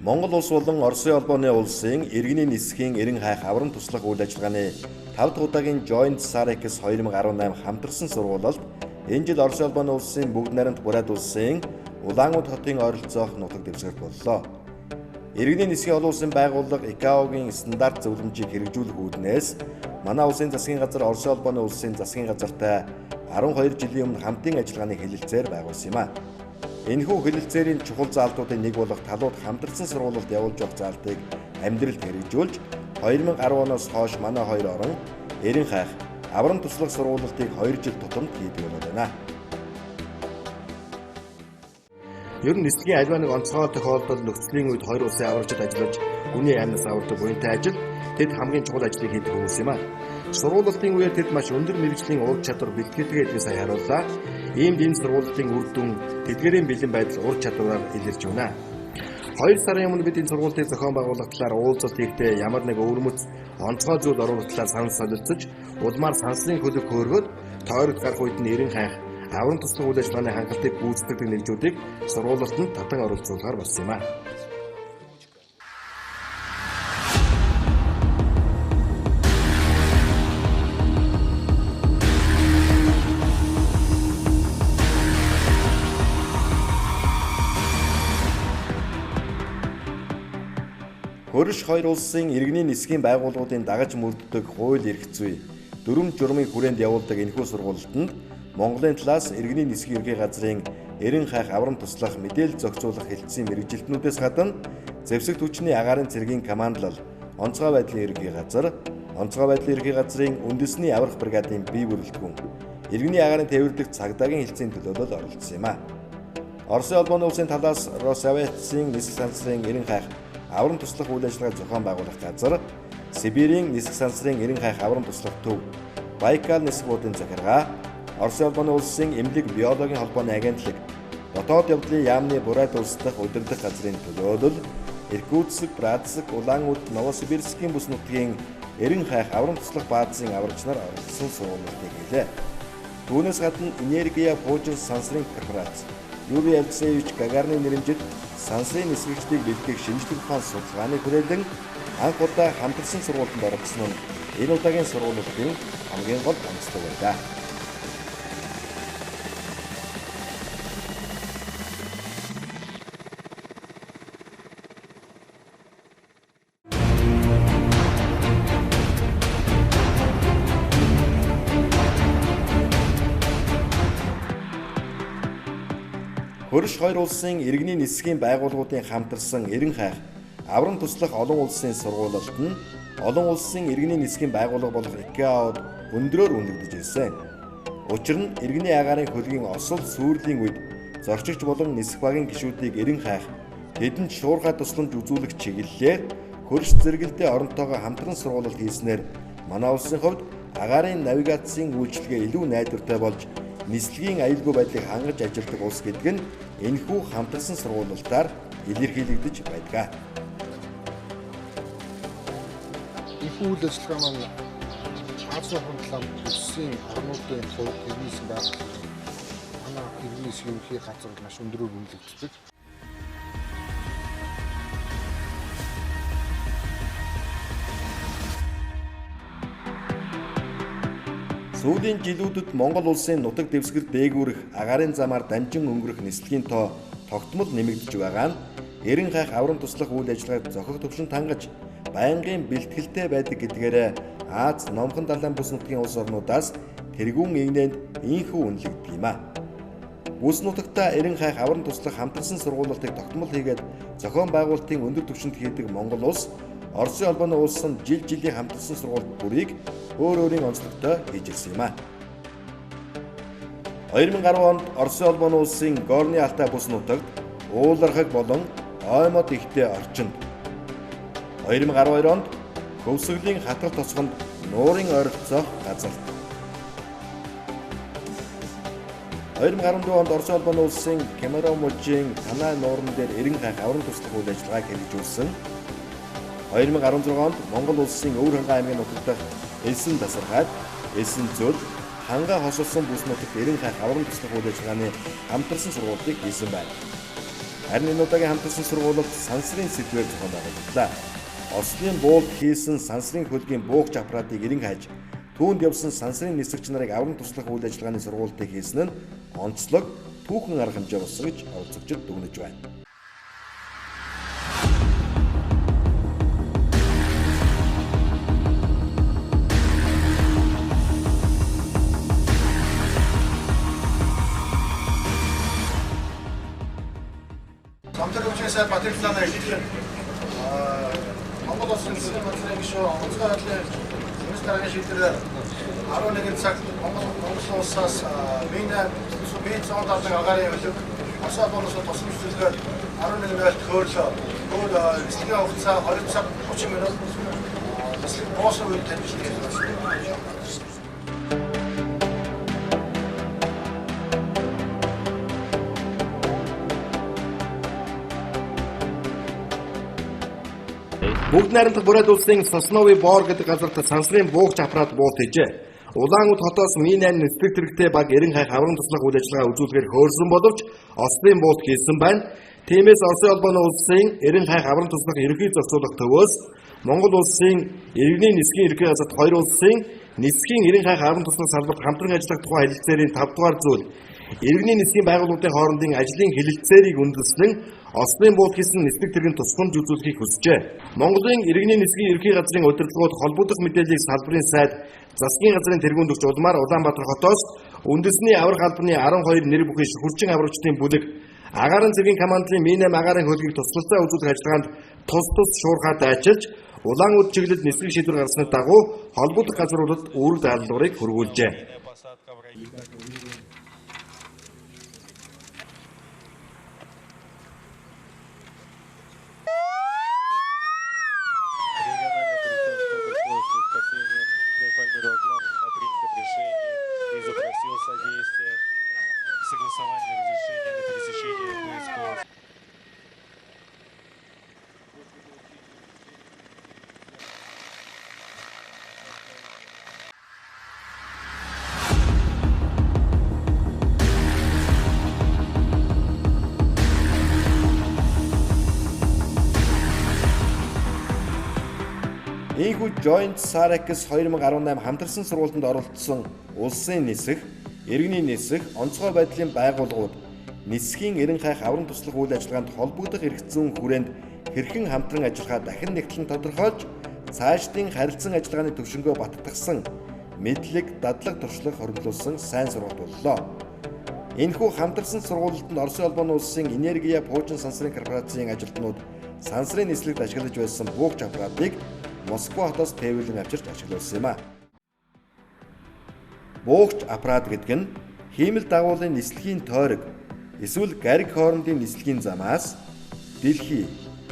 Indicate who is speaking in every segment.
Speaker 1: Монгол улс болон Оросын холбооны улсын иргэний нисхийн эрен хайх аврам туслах үйл ажиллагааны 5 дахь удаагийн Joint SAREX 2018 хамтарсан сургуулалт энэ жил Оросын холбооны улсын бүгд найрамдах Бурайд улсын Улаанууд хотын ойролцоох нутаг дэвсгэрт боллоо. Иргэний нисхийн олон улсын байгууллага ИКАО-гийн стандарт зөвлөмжийг хэрэгжүүлэх үүднээс манай улсын засгийн газар Оросын холбооны улсын засгийн газартай 12 жилийн өмнө хамтын ажиллагааны хэлэлцээр байгуулсан юм а. Энэхүү хэлэлцээрийн чухал заалтуудын нэг болох талууд хамтарсан сургуулалт явуулж явах заалтыг амьдралд хэрэгжүүлж 2010 оноос хойш манай хоёр орон эрен хайх аврам туслах сургуулалтыг 2 жил тутамд хийдэг болоод байна. Ер нь нислэгийн аливаа нэг онцгой тохиолдол нөхцөлийн үед хоёр улсын аврагчид ажиллаж хүний амнаас авардаг буянтай ажил тэд хамгийн чухал ажлыг хийдэг хүмүүс юм а. Сургуулалтын үеэр тэд маш өндөр мэргэжлийн ур чадвар бэлтгэлтэй гэдгийг сая харууллаа. Иймд энэ сургуулалтын үр дүн тэдгээрийн бэлэн байдал ур чадвараар илэрч байна. 2 сарын өмнө бид энэ сургуулалтыг зохион байгуулах талаар уулзалт хийхдээ ямар нэг өвөрмөц онцгой зүйл оруулах талаар санал солилцож улмаар сансрын хөлөг хөөргөөд тойрогт гарах үед нь эрен хайх аврам туслах үйл ажиллагааны хангалтыг гүйцэтгэдэг нэгжүүдийг сургуулалтанд татан оролцуулахар болсон юм а. Хөрш хоёр улсын иргэний нисхийн байгууллагуудын дагаж мөрддөг хууль эрх зүй дүрэм журмын хүрээнд явуулдаг энэхүү сургуулалтанд Монголын талаас иргэний нисхийн ерхий газрын эрен хайх аврам туслах мэдээлэл зохицуулах хэлтсийн мэргэжилтнүүдээс гадна зэвсэг түвшний агаарын цэргийн командлал, онцгой байдлын ерхий газар, онцгой байдлын ерхий газрын үндэсний аврах бригадын бие бүрэлдэхүүн, иргэний агаарын тээвэрлэх цагдаагийн хэлтсийн төлөөлөл оролцсон юм а. Оросын холбооны улсын талаас Росавиацийн нисэх сансрын эрен хайх аврам туслах үйл ажиллагаа зохион байгуулах газар, Сибирийн нисэх сансрын эрен хайх аврам туслах төв, Байкал нисэх буудлын захиргаа, Оросын холбооны улсын эмнэлэг биологийн холбооны агентлаг, дотоод явдлын яамны Бурайд улс дахь удирдах газрын төлөөлөл, Иркутск, Братск, Улаанууд, Новосибирскийн бүс нутгийн эрен хайх аврам туслах баазын аврагч нар оролцсон сургуулиудыг хийлээ. Түүнээс гадна Энергия пуужин сансрын корпорац, Юрий Алексеевич Гагарины нэрэмжит сансрын нисгэгчдийг бэлтгэх шинжлэх ухаан судалгааны хүрээлэн анх удаа хамтарсан сургуультанд оролцсон нь энэ удаагийн сургуулиудын хамгийн гол онцлог байлаа. Хөрш хоёр улсын иргэний нисхийн байгууллагуудын хамтарсан эрен хайх аврам туслах олон улсын сургуулалт нь олон улсын иргэний нисхийн байгууллага болох ИКАО-д өндрөөр үнэлэгдэж ирсэн. Учир нь иргэний агаарын хөлгийн осол сүйрлийн үед зорчигч болон нисэх багийн гишүүдийг эрен хайх тэдэнд шуурхай тусламж үзүүлэх чиглэлээр хөрш зэрэгэлдээ оронтойгоо хамтран сургуулалт хийснээр манай улсын хувьд агаарын навигацийн үйлчилгээ илүү найдвартай болж нислэгийн аюулгүй байдлыг хангаж ажилладаг улс гэдэг нь энэхүү хамтарсан сургуулалтаар илэрхийлэгдэж байдаг.
Speaker 2: Энэхүү үйл ажиллагаа маань Азийн хундлаа улсын орнуудын хувьд иргэний нисэх байгууллага манай иргэний нисэх ерөнхий газар маш өндрөөр үнэлэгддэг.
Speaker 1: Сүүлийн жилүүдэд Монгол улсын нутаг дэвсгэр дээгүүрэх агаарын замаар дамжин өнгөрөх нислэгийн тоо тогтмол нэмэгдэж байгаа нь эрен хайх аврам туслах үйл ажиллагааг зохих төвшөнд хангаж байнгын бэлтгэлтэй байдаг гэдгээрээ Аз, Номхон далайн бүс нутгийн улс орнуудаас тэргүүн эгнээнд ийнхүү үнэлэгддэг юм а. Бүс нутагтаа эрен хайх аврам туслах хамтарсан сургуулалтыг тогтмол хийгээд зохион байгуулалтын өндөр түвшинд хийдэг Монгол улс Оросын холбооны улс нь жил жилийн хамтарсан сургууль бүрийг өөр өөрийн онцлогтой хийж ирсэн юм а. 2010 онд Оросын холбооны улсын Горны Алтай бүс нутагт уулархаг болон оймод ихтэй орчинд, 2012 онд Хөвсгөлийн хатгал тосгонд нуурын ойролцоох газарт, 2014 онд Оросын холбооны улсын Кемерово мужийн Танай нууран дээр эрен хайх аврам туслах үйл ажиллагааг хэрэгжүүлсэн. 2016 онд Монгол улсын Өвөр хангай аймгийн нутаг дахь Элсэн тасархайд, Элсэн зөл, хангай хосолсон бүс нутагт эрен хайх аврам туслах үйл ажиллагааны хамтарсан сургуулийг хийсэн байна. Харин энэ удаагийн хамтарсан сургуулилт сансрын сэдвээр зохион байгуулагдлаа. Ослын буулд хийсэн сансрын хөлгийн буугч аппаратыг эрен хайж, түүнд явсан сансрын нисэгч нарыг авран туслах үйл ажиллагааны сургуулилтыг хийсэн нь онцлог түүхэн арга хэмжээ болсон гэж оролцогчид дүгнэж байна.
Speaker 3: Самтар хөгжлийн сайд Батэрхлаанаа илтгэх Монгол Улсын засгийн газрын гишүүн онцгой байдлын нэмэлт даргын шийдвэрээр 11 цагт Монгол улсаас Ми-8 Ми-170 агаарын хөлөг Орос улсаас тусламж төлгөөр 11:00-д хөөрлөө. Хөөр нислэгийн хугацаа 20 цаг 30 минут. Нислэг буусан үед дамжиж байна.
Speaker 1: Бүгд найрамдах Бурайд улсын Сосновый Бор гэдэг газарт сансрын буугч аппарат буут хийжээ. Улаануд хотоос Ми-8 нислэг тэрэгтэй баг эрен хайх авран туслах үйл ажиллагаа үзүүлэхээр хөөрсөн боловч Ослын буут хийсэн байна. Тиймээс Оросын холбооны улсын эрен хайх авран туслах ерөнхий зохицуулах төвөөс Монгол улсын иргэний нисгийн ерөнхий газарт хоёр улсын нисгийн эрен хайх авран туслах салбарт хамтран ажиллах тухай хэлэлцээрийн 5 дугаар зүйл иргэний нисгийн байгууллагуудын хоорондын ажлын хэлэлцээрийг үндэслэн Ослын буут хийсэн нислэг тэрэгэн тусламж үзүүлэхийг хүсжээ. Монголын иргэний нисгийн ерөнхий газрын удирдлагууд холбогдох мэдээллийг салбарын сайд засгийн газрын тэргуунд өгч улмаар Улаанбаатар хотоос үндэсний аврах албаны 12 нэр бүхий шүхүрчин аврагчдын бүлэг агаарын зэргийн командлын Ми-8 агаарын хөлгийг туслалцаа үзүүлэх ажиллагаанд тус тус шуурхаа дайчилж Улаануд чиглэлд нислэг шийдвэр гаргасны дагуу холбогдох газруудад үүрэг даалгаврыг хүргүүлжээ. Ийхүү Joint SAREX 2018 хамтарсан сургуулинд оролцсон улсын нисэх, иргэний нисэх, онцгой байдлын байгууллагууд нисхийн эрен хайх авран туслах үйл ажиллагаанд холбогдох эрх зүйн хүрээнд хэрхэн хамтран ажиллахаа дахин нэгтлэн тодорхойлж цаашдын харилцан ажиллагааны түвшингөө баттгасан мэдлэг, дадлаг туршлага хоригдлуулсан сайн сургалт боллоо. Энэхүү хамтарсан сургуулилтанд Оросын холбооны улсын энергия пуужин сансрын корпорацийн ажилтнууд сансрын нислэгт ашиглаж байсан буугч аппаратыг Москва хотоос тээвэрлэн авчирч ашиглуулсан юм а. Буугч аппарат гэдэг нь хиймэл дагуулын нислэгийн тойрог эсвэл гариг хоорондын нислэгийн замаас дэлхий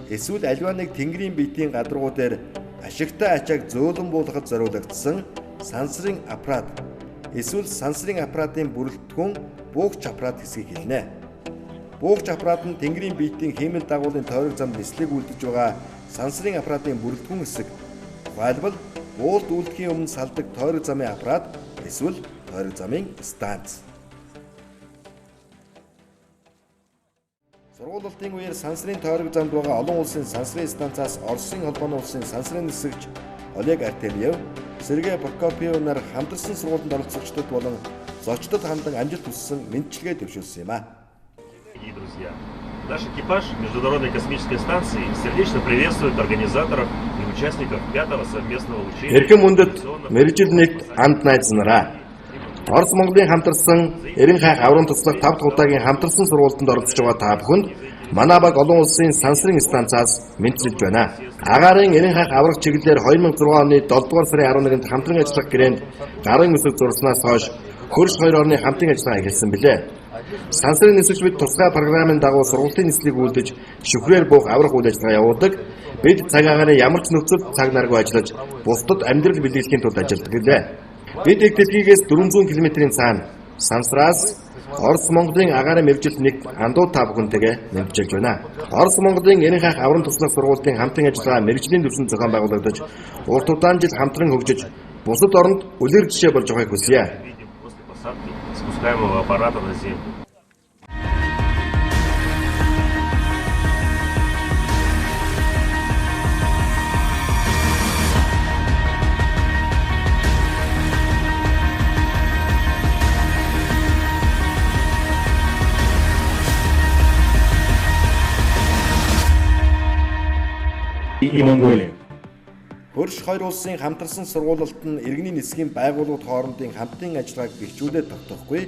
Speaker 1: эсвэл аливаа нэг тэнгэрийн биетийн гадаргуу дээр ашигтай ачааг зөөлөн буулгахад зориулагдсан сансрын аппарат эсвэл сансрын аппаратын бүрэлдэхүүн буугч аппарат хэсгийг хэлнэ. Буугч аппарат нь тэнгэрийн биетийн хиймэл дагуулын тойрог замд нислэг үлдэж байгаа сансрын аппаратын бүрэлдэхүүн хэсэг. Тухайлбал буулд үлдэхийн өмнө салдаг тойрог замын аппарат эсвэл тойрог замын станц. Сургуулилтын үеэр сансрын тойрог замд байгаа олон улсын сансрын станцаас Оросын холбооны улсын сансрын нисэгч Олег Артемьев, Сергей Прокопьев нар хамтарсан сургуулинд оролцогчдод болон зочдод хандан амжилт хүссэн мэндчилгээ дэвшүүлсэн юм а.
Speaker 4: Наш экипаж Международной космической станции сердечно приветствует организаторов и участников 5-го совместного учения.
Speaker 1: Эрхэм хүндэт мэргэжил нэгт анд найз нараа. Орос Монголын хамтарсан эрен хайх авран туслах 5 дахь удаагийн хамтарсан сургуулинд оролцож байгаа та бүхэнд манай баг олон улсын сансрын станцаас мэндчилж байна. Агаарын эрен хайх аврах чиглэлээр 2006 оны 7 дугаар сарын 11-нд хамтран ажиллах гэрээнд гарын үсэг зурснаас хойш хөрш хоёр орны хамтын ажиллагаа эхэлсэн билээ. Сансрын нисэгч бид тусгай програмын дагуу сургалтын нислэгийг үлдэж шүхрээр буух аврах үйл ажиллагаа явуулдаг. Бид цаг агаарын ямар ч нөхцөлд цаг наргүй ажиллаж бусдад амьдрал бэлгэлэхийн тулд ажилладаг гэлээ. Бид их дэлхийгээс 400 км-ийн цаана сансраас Орос Монголын агаарын мэргэжилт нэг андуу та бүхэнтэйгээ нэмжиж байна. Орос Монголын эрен хайх авран туслах сургуулийн хамтын ажиллагаа мэргэжлийн түвшинд зохион байгуулагдаж урт удаан жил хамтран хөгжиж бусад оронд үлгэр жишээ болж байгааг хүсье.
Speaker 4: Спускаемого аппарата на землю.
Speaker 5: И Монголии.
Speaker 1: Хөрш хоёр улсын хамтарсан сургуулалт нь иргэний нисгийн байгууллагууд хоорондын хамтын ажиллагааг бэхжүүлээд тогтоохгүй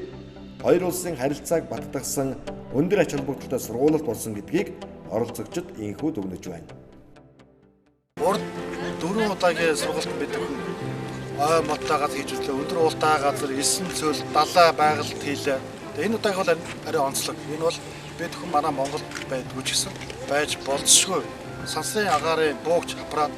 Speaker 1: хоёр улсын харилцааг баттгасан өндөр ач холбогдолтой сургуулалт болсон гэдгийг оролцогчид инхүү дүгнэж байна.
Speaker 3: Урд 4 удаагийн сургуультанд бид ой модтой газар хийж үзлээ. Өндөр уултай газар, эсэн цөл, далай байгальд хийлээ. Тэгээ энэ удаагийн бол арай онцлог. Энэ бол бид хүн манай Монголд байдгүй ч гэсэн байж болзошгүй. Сансрын агаарын буугч аппарат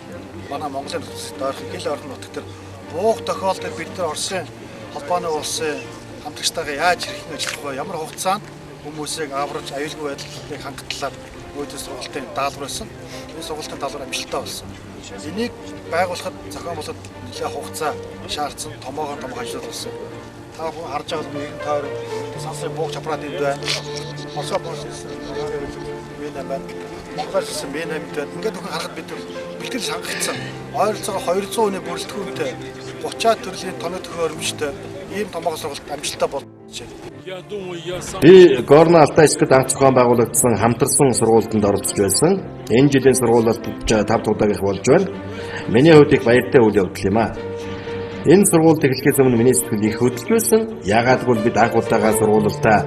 Speaker 3: манай Монголын нутагт ойрхон хил ойрхон нутаг дээр буух тохиолдолд бид нар Оросын холбооны улсын хамтрагчтайгаа яаж хэрхэн ажиллах вэ? Ямар хугацаанд хүмүүсийг аварч аюулгүй байдлыг хангах талаар өөдөө сургалтын даалгавар байсан. Энэ сургалтын даалгавар амжилттай болсон. Энийг байгуулахад зохион болгоход нэлээд хугацаа шаардсан, томоогоор том ажил болсон. Та бүхэн харж байгаа нэгэн тойрон сансрын буугч аппарат энд байна. Оросоор болсон Ми-8 байна. Монголоор хэлсэн Ми-8 байна. Ингээд бүхэн харахад бид бэлтгэл хангагдсан. Ойролцоогоор 200 хүний бүрэлдэхүүнтэй 30 төрлийн тоног төхөөрөмжтэй ийм томоогоо сургалт амжилттай болж байна.
Speaker 1: Би Горно Алтайскд анх зохион байгуулагдсан хамтарсан сургуультанд оролцож байсан. Энэ жилийн сургуулалт 5 дахь удаагийнх болж байна. Миний хувьд их баяртай үйл явдал юм аа. Энэ сургуульд эхлэхээс өмнө миний сэтгэл их хөдөлж байсан. Яагаад гэвэл бид анх удаага сургуулалтаа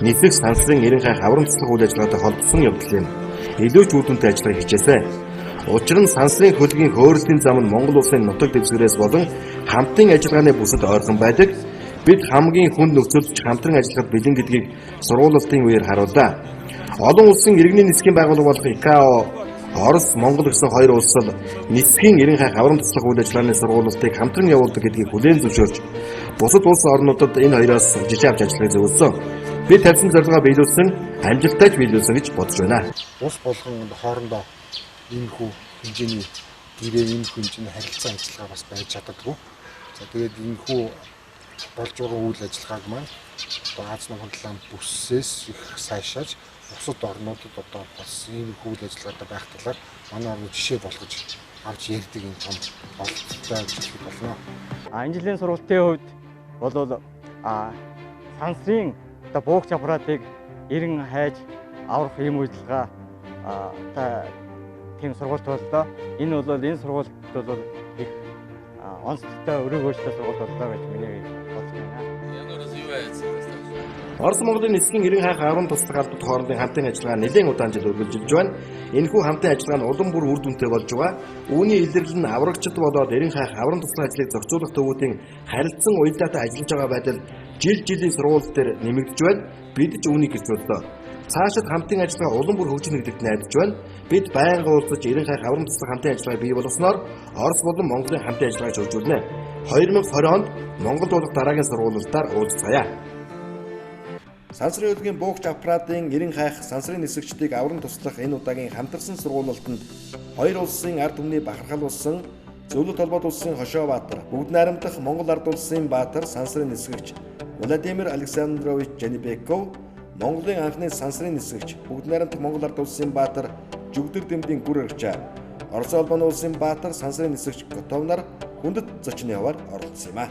Speaker 1: нисэх сансрын эрен хайх аврам туслах үйл ажиллагаатай холбосон явдал юм. Илүү ч үр дүнтэй ажиллахыг хичээсэн. Учир нь сансрын хөлгийн хөөрлийн зам нь Монгол улсын нутаг дэвсгэрээс болон хамтын ажиллагааны бүсэд ойрхон байдаг. Бид хамгийн хүнд нөхцөлд хамтран ажиллахад бэлэн гэдгийг сургуулалтын үеэр харууллаа. Олон улсын иргэний нисхийн байгууллага болох ИКАО, Орос, Монгол гэсэн хоёр улс л нисхийн эрен хайх аврам туслах үйл ажиллагааны сургуулалтыг хамтран явуулдаг гэдгийг хүлээн зөвшөөрч бусад улс орнуудад энэ хоёроос жишээ авч ажиллахыг зөвлөсөн. Би тавьсан зорилгоо биелүүлсэн, амжилттай ч биелүүлсэн гэж бодож байна.
Speaker 2: Улс болгон хоорондоо иймэрхүү хэмжээний гэрээ, иймэрхүү хэмжээний харилцаа ажиллагаа бас байж чаддаггүй. За тэгээд иймэрхүү болж байгаа үйл ажиллагааг маань одоо Аз номхон талаан бүсээс их сайшааж бусад орнуудад одоо бас иймэрхүү үйл ажиллагаатай байх талаар манай орны жишээ болгож авч ярьдаг юм том ололттой гэж хэлэх болно.
Speaker 5: Энэ жилийн сургалтын хувьд бол сансрын одоо буугч аппаратыг эрен хайж аврах ийм үйлдэлгээ одоо тийм сургалт боллоо. Энэ бол энэ сургалт бол их онцлогтой өрөөгөөжтэй сургалт боллоо гэж миний бодож байна.
Speaker 1: Орос Монголын нисхийн эрен хайх аврам туслах албад хоорондын хамтын ажиллагаа нэлээн удаан жил үргэлжилж байна. Энэхүү хамтын ажиллагаа нь улам бүр үр дүнтэй болж байгаа. Үүний илэрлэл нь аврагчид болоод эрен хайх аврам туслах ажлыг зохицуулах төвүүдийн харилцан уялдаатай ажиллаж байгаа байдал жил жилийн сургууль дээр нэмэгдэж байна. Бид ч үүнийг гэрчлэлээ. Цаашид хамтын ажиллагаа улам бүр хөгжинэ гэдэгт найдаж байна. Бид байнга уулзаж эрен хайх аврам туслах хамтын ажиллагааг бий болгосноор Орос болон Монголын хамтын ажиллагааг хөгжүүлнэ. 2020 онд Монголд болох дараагийн сургуулиудаар уулзцаая. Сансрын хөлгийн буугч аппаратын эрен хайх сансрын нисэгчдийг авран туслах энэ удаагийн хамтарсан сургуулалтанд хоёр улсын ард түмний бахархал болсон Зөвлөлт холбоот улсын Хошоо Баатар, бүгд найрамдах Монгол ард улсын Баатар сансрын нисгэгч Владимир Александрович Жанибеков, Монголын анхны сансрын нисгэгч бүгд найрамдах Монгол ард улсын Баатар Жүгдэр Дэмдийн гүр арчаа, Оросын холбооны улсын Баатар сансрын нисгэгч Готов нар хүндэт зочны хуваар оролцсон юм а.